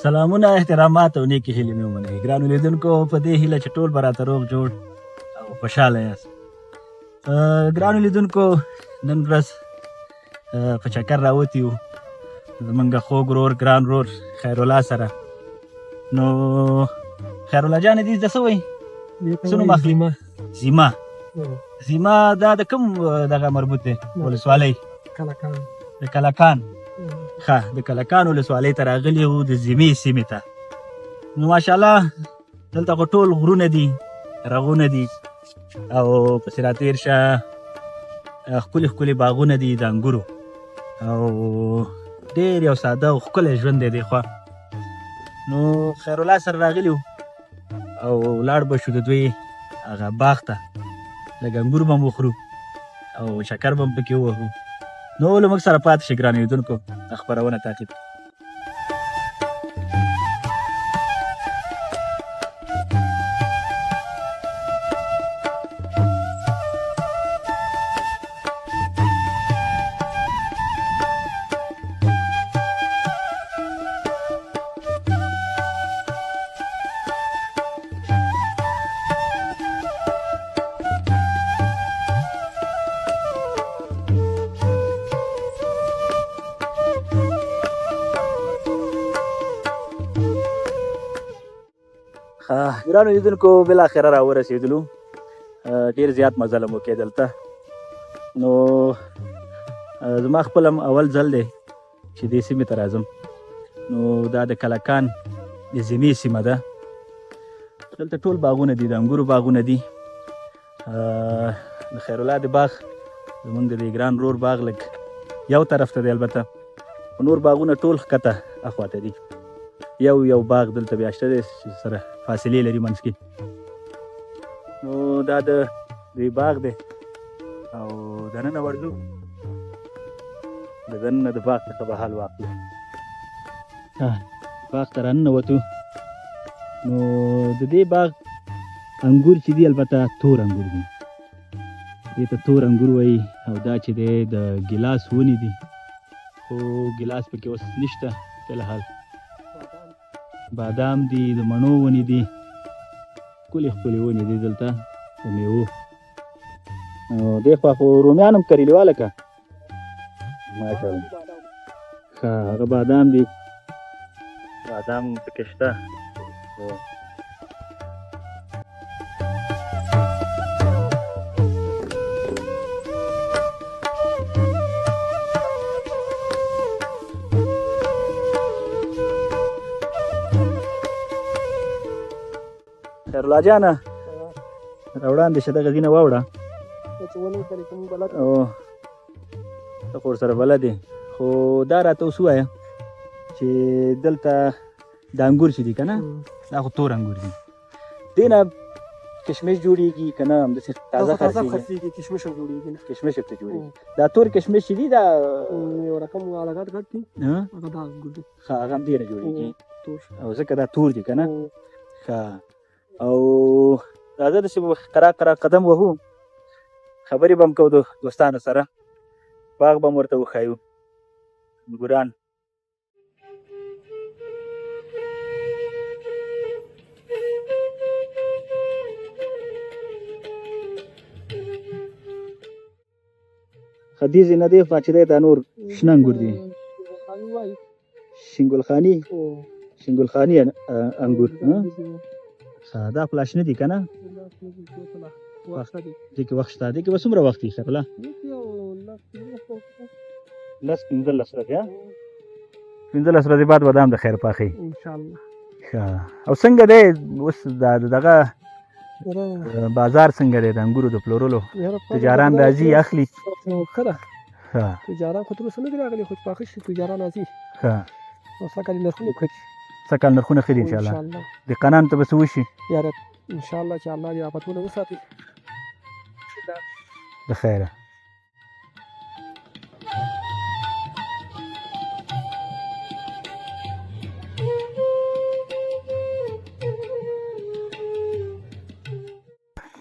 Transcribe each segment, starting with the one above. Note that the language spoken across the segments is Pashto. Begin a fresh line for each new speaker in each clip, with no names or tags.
سلامونه، احترامات او نیکې هیلې مې ومنئ. ګرانو لیدونکو، په دې هیله چې ټول به راته روغ جوړ او خوشحاله یاست. ګرانو لیدونکو، نن ورځ په چکر راوتي یو زمونږ خوږ ورور، ګران ورور خیرالله سره. نو خیرالله جان، دې د څه وایي، څه نوم اخلي؟ زیما. زیما دا د کوم دغه مربوط دی ولسوالۍ؟
کلکان.
د کلکان. ښه، د کلکان ولسوالۍ ته راغلي یو، د زیمې سیمې ته. نو ماشاءالله دلته خو ټول غرونه دي، رغونه دي، او پسې راتېر شه ښکلي ښکلي باغونه دي د انګورو، او ډېر یو ساده او ښکلی ژوند دی دې خوا. نو خیرالله سره راغلي وو او لاړ به شو د دوی هغه باغ ته، لږ انګور به هم وخورو او چکر به هم پکې ووهو. نو له موږ سره پاتې شئ ګرانو لیدونکو، خپرونه تعقیب. ګرانو لیدونکو، بالاخره را ورسېدلو. ډېر زیات مزل مو وکړ دلته. نو زما خپل هم اول ځل دی چې دې سیمې ته راځم. نو دا د کلکان د زیمې سیمه ده. دلته ټول باغونه دي، د انګورو باغونه دي. د خیرالله د باغ، زمونږ د دې ګران ورور باغ لږ یو طرف ته دی، البته خو نور باغونه ټول ښکته اخواته دي. یو یو باغ دلته بیا شته دی چې سره فاصلې لري منځ کې. نو دا د دوی باغ دی او دننه ورځو، د دننه د باغ څخه به حال واخلو. باغ ته راننوتو. نو د دې باغ انګور چې دي، البته تور انګور دي، دې ته تور انګور وایي. او دا چې دی د ګیلاس ونې دي، خو ګیلاس پکې اوس نشته فی الحال. بادام دي، د مڼو ونې دي، ښکلې ښکلې ونې دي دلته د میوو. نو دې خوا خو رومیان هم کرلي وه لکه، ماشاءالله. ښه، هغه بادام دي، بادام پکې شته. خیرالله جانه، راوړاندې شه، دغه ځینه واوړه. او ته خو ورسره بلد یې، خو دا راته اوس ووایه چې دلته د انګور چې دي که نه، دا خو تور انګور دي، دې نه کشمش جوړیږي که نه همداسې تازه
تازه
خرڅېږي؟
خرڅېږي، کشمش هم جوړېږي.
کشمش هم ترې جوړېږي. دا تور کشمش چې دي دا
یو رقم والا غټ غټ دي، هغه دا انګور دي.
ښه، هغه هم دې نه جوړېږي.
تور.
او ځکه دا تور دي که نه؟
هو.
ښه، او راځه داسې به قرار قرار قدم وهو، خبرې به هم کوو د دوستانو سره، باغ به هم ورته وښایو، انګوران. ختیځې نه دی خوا چې دی دا نور شنه انګور دي. شینګلخاني، شینګلخاني انګور. ښه، دا خو لا شنه دي که نه؟ دې کې وخت شته. دې کې به څومره وخت وي خیرالله؟ لس 15 ورځې؟ 15 ورځې بعد به دا هم د خیر پاخي
انشاءالله.
ښه، او څنګه دی اوس دا دغه بازار څنګه دی د انګورو د پلورلو؟ تجاران راځي اخلي؟
ښه ده.
ښه.
تجاران خو تر اوسه نه دي راغلي، خو چې پاخه شي تجاران راځي.
ښه.
او سږ کال یې نرخونه ښه دي.
سږ کال نرخونه ښه دي انشاءالله. دهقانانو ته به څه وشي؟
یاره انشاءالله چې الله دې آفتونه وساتي.
د خیره.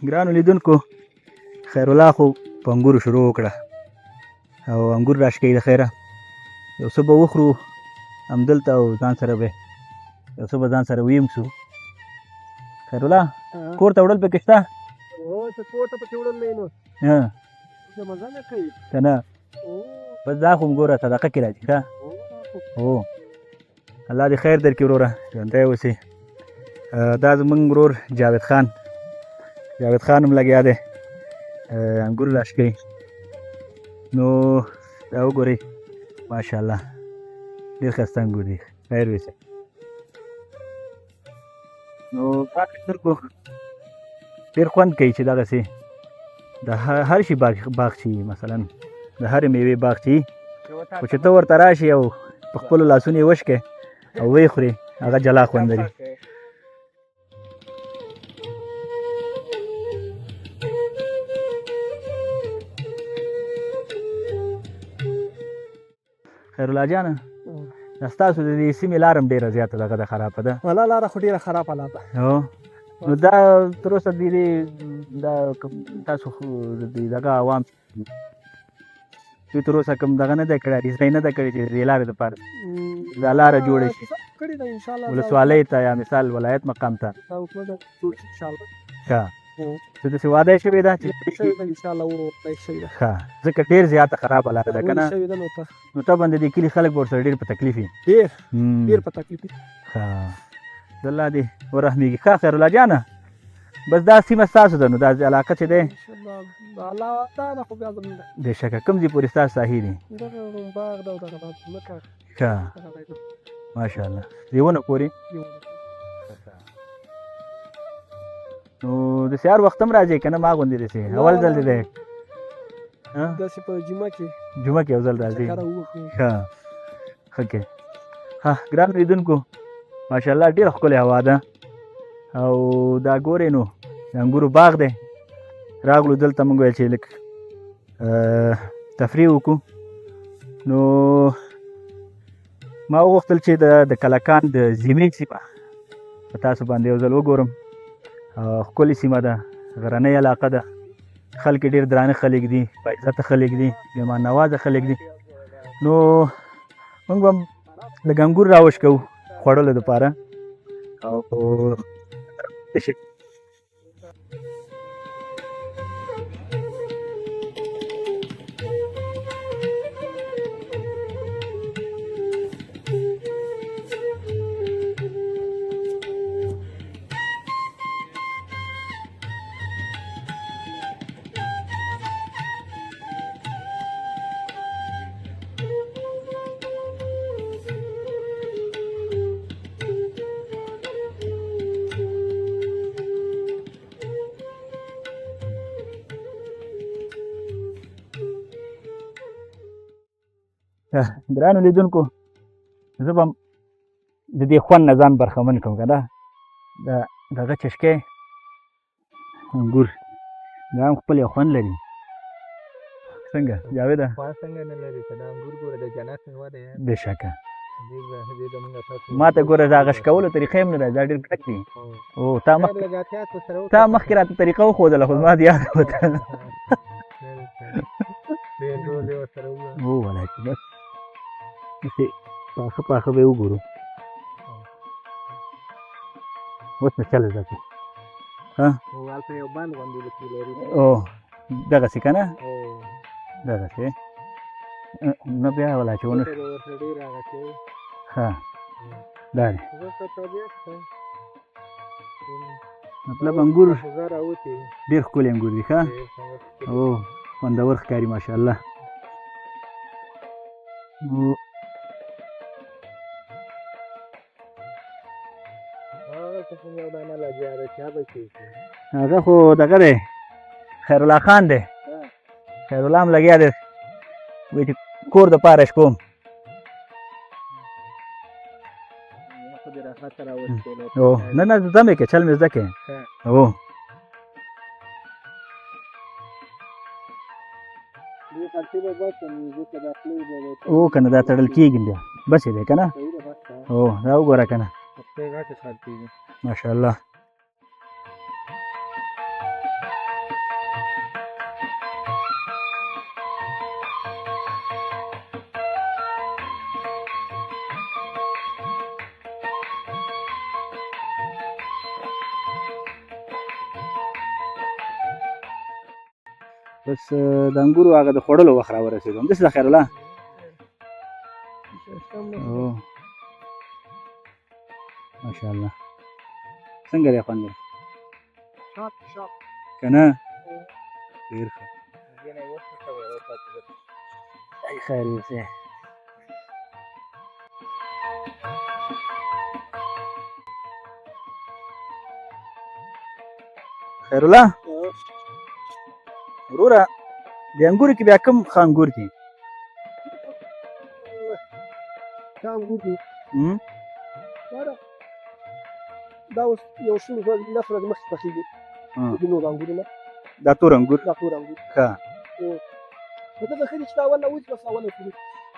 ګرانو لیدونکو، خیرالله خو په انګورو شروع وکړه او انګور راشکوي. د خیره یو څه به وخورو همدلته او ځان سره به یو څه به ځان سره ویم شو. خیرالله، کور ته وړل پکې شته؟
هو، چې کور ته پکې وړل نه نو څه مزه نه کوي.
که نه بس دا خو هم ګوره صدقه کې راځي. ښه، هو، الله دې خیر درکړي وروره، ژوندی اوسې. دا زمونږ ورور جاوید خان، جاوید خان هم لګیا دی انګور راشکوي. نو دا وګورئ، ماشاءالله ډېر ښایسته انګور دي. خیر ویسه. نو باغ خلکو ډېر خوند کوي چې دغسې د هر شي باغ چې مثلا د هرې میوې باغ چې، خو چې ته ورته راشي او په خپلو لاسونو یې وشکې او ویې خورې، هغه جلا خوند لري. خیرالله جانه، دا ستاسو د دې سیمې لار هم ډېره زیاته دغه ده، خرابه ده.
ولا لاره خو ډېره خرابه لار ده.
هو، نو دا تر اوسه د دې دا تاسو خو د دې دغه عوام دوی تر اوسه کوم دغه نه دی کړی، ډیزاین نه دی کړی چې د دې لارې دپاره دا لاره جوړه شي
کړې ده انشاءالله
ولسوالۍ ته یا مثال ولایت مقام ته.
دا حکومت جوړ شي انشاءالله.
ښه، څه داسې وعده شوې ده چې
شوې ده انشاءالله، ورته شوې ده.
ښه، ځکه ډېر زیاته خرابه لاره ده که نه؟
شوې ده. نو ته
نو طبعا د دې کلي خلک به ورسره ډېر په تکلیف وي.
ډېر ډېر په تکلیف دي.
ښه، الله دې ورحمېږي. ښه خیرالله جانه، بس دا سیمه ستاسو ده، نو دا علاقه چې دی
انشاءالله الله دا ده خو بیا زموږ ده.
بېشکه. کوم ځای پورې ستاسو ساحې دي؟
دغه باغ ده او دغه دا ځمکه.
ښه، ماشاءالله، دې ونو پورې. نو داسې هر وخت هم راځې که نه؟ ما غوندې داسې اول ځل دې دی؟
داسې په جمعه کې،
جمعه کې یو ځل راځې. ښه ښه کې. ښه ګران لیدونکو، ماشاءالله ډېره ښکلې هوا ده او دا ګورې نو د انګورو باغ دی. راغلو دلته، موږ ویل چې لږ تفریح وکړو. نو ما وغوښتل چې د کلکان د زیمې سیمه په تاسو باندې یو ځل وګورم. ښکلې سیمه ده، غرنۍ علاقه ده، خلک ډېر درانه خلک دي، باعزته خلک دي، مهمان نوازه خلک دي. نو موږ به لږ انګور راوشکوو خوړلو دپاره. او ګرانو لیدونکو، زه به د دې خوند نه ځان برخمن کړم که نه. دا دغه چشکې انګور دا هم خپل یو خوند لري. څنګه جاویده؟
خوند څنګه نه لري که دا انګور ګوره، د جنت میوه ده.
بېشکه. ما ته ګوره د هغه شکولو طریقه هم نه ده، دا ډېر کلک دي. او تا مخکې راته طریقه وښودله، خو زما د یاد وته. هو ولا چې بس داسې پاخه پاخه به یې وګورو. اوس مې چل زده کړو.
هلته یو بند غوندې پکې لري.
او دغسې که نه؟ دغسې نه بیا ولا چې ونه ښه دا دی. مطلب انګور ډېر ښکلي انګور دي. ښه، او خوندور ښکاري ماشاءالله. نو هغه خو دغه دی، خیرالله خان دی. خیرالله هم لګیا دی، وایي چې کور دپاره شپوم. او نه نه، زده مې کړې، چل مې زده کړې. هو، او که نه دا تړل کېږي بیا، بس یې دی که نه. او دا وګوره که نه، ماشاءالله. بس د انګورو هغه د خوړلو وخت راورسېدو. همداسې ده خیرالله؟ ماشاءالله، څنګه دی خوند یې؟ که نه ډېر ښه. ای خیر یوسې. خیرالله وروره، د انګورو کې بیا کوم ښه انګور دي؟
ښه انګور دي دا اوس یو 20 ورځې 10 ورځې مخکې پخېږي. د نور انګورونه
دا تور انګور،
دا تور انګور
ښه.
نو دغه ښه دي چې دا اول وځي، بس اول وخوري.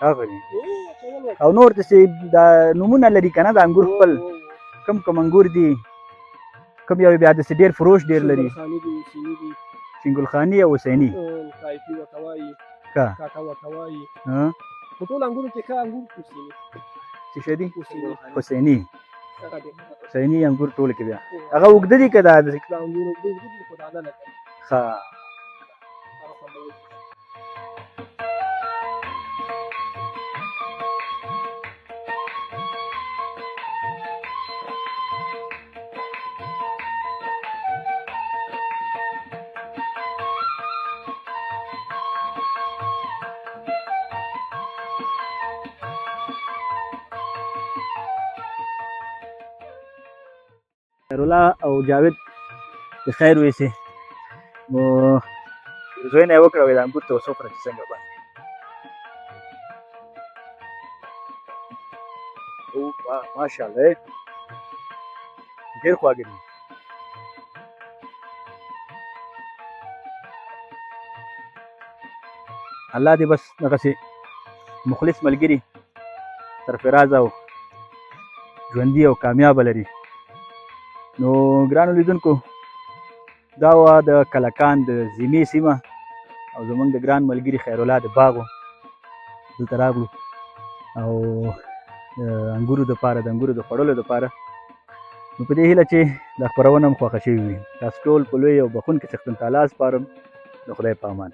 هغه دي. او نور داسې دا نومونه لري که نه د انګور خپل؟ کوم کوم انګور دي؟ کوم یو بیا داسې ډېر فروش ډېر لري؟ شینګلخاني او حسیني،
کایفي ورته وایي،
ښه،
کاکا ورته وایي. په ټولو انګورو کې ښه انګور حسیني.
څه شی دي؟ حسیني. حسیني انګور ټول کې بیا هغه اوږده دي که دا؟
دا انګور اوږده دي خو دانه نه لري.
ښه. خیرالله او جاوید د خیر ویسي. نو زوی نه یې وکړه، وایي د انګور ته اوس وخوره چې څنګه باندې. ماشاءالله، ډېر خواږه دي. الله دې بس دغسې مخلص ملګري، سرفراز او ژوندي او کامیابه لري. نو ګرانو لیدونکو، دا وه د کلکان د زیمې سیمه او زموږ د ګران ملګري خیرالله د باغ و. دلته راغلو او د انګورو دپاره، د انګورو د خوړلو دپاره. نو په دې هیله چې دا خپرونه هم خوښه شوې وي. تاسو ټول په لوی او بخښونکي څښتن تعالی سپارم. د خدای په امان.